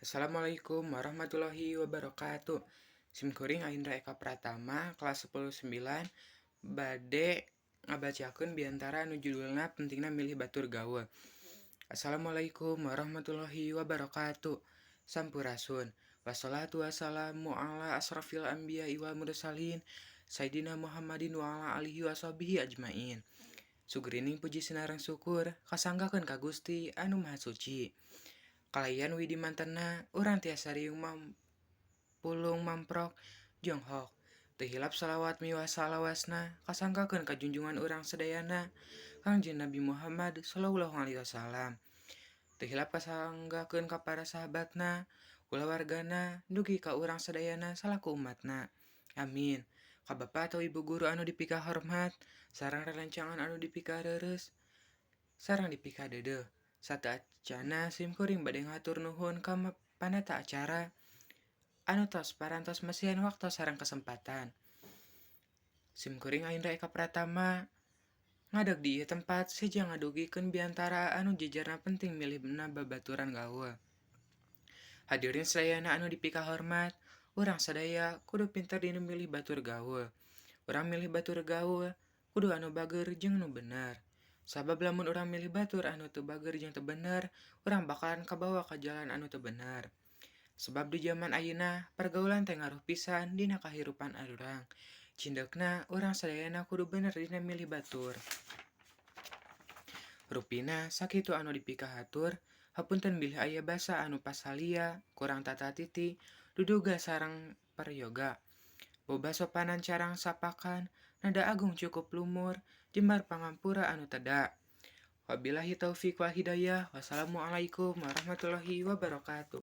Assalamualaikum warahmatullahi wabarakatuh. Sim kuring Aindra Eka Pratama kelas 10 9 bade ngabacakeun biantara nu judulna Pentingna Milih Batur Gaul. Assalamualaikum warahmatullahi wabarakatuh. Sampurasun. Wassalatu wassalamu ala asrafil anbiya'i wal mursalin Sayyidina Muhammadin wa ala alihi washabihi ajmain. Sugrining puji sinareng syukur kasanggakeun ka Gusti anu Maha Suci. Kalayan widi mantena urang tiasa riung pulung mamprok jonghok. Teu hilap salawat miwah salawasna kasanggakeun ka junjungan urang sadayana, Kangjeng Nabi Muhammad sallallahu alaihi wasallam. Teu hilap kasanggakeun ka para sahabatna, kulawargana, dugi ka urang sadayana salaku umatna. Amin. Ka bapa atau ibu guru anu dipikahormat sareng rerencangan anu dipikareures sareng dipikadeudeuh. Sateuacanna sim kuring bade ngahatur nuhun ka panata acara anu tos parantos masihan waktos sareng kesempatan. Sim kuring Aindra Eka Pratama ngadeg di ieu tempat seja ngadugikeun biantara anu jejerna penting milihna babaturan gaul. Hadirin sadayana anu dipikahormat, urang sadaya kudu pinter dina milih batur gaul. Urang milih batur gaul kudu anu bager jeung nu bener. Sabab lamun urang milih batur anu teu bager jeung teu bener, urang bakalan kabawa ka jalan anu teu bener. Sebab di jaman ayeuna pergaulan teh ngaruh pisan dina kahirupan urang. Cindekna urang sadayana kudu bener dina milih batur. Rupina sakitu anu dipikahatur, hapunten bilih aya basa anu pasalia, kurang tata titi, duduga sareng peryoga. Boba sopanan carang sapakan, nada agung cukup lumur, jembar pangampura anu teda. Wabillahi taufik wal hidayah. Wassalamualaikum warahmatullahi wabarakatuh.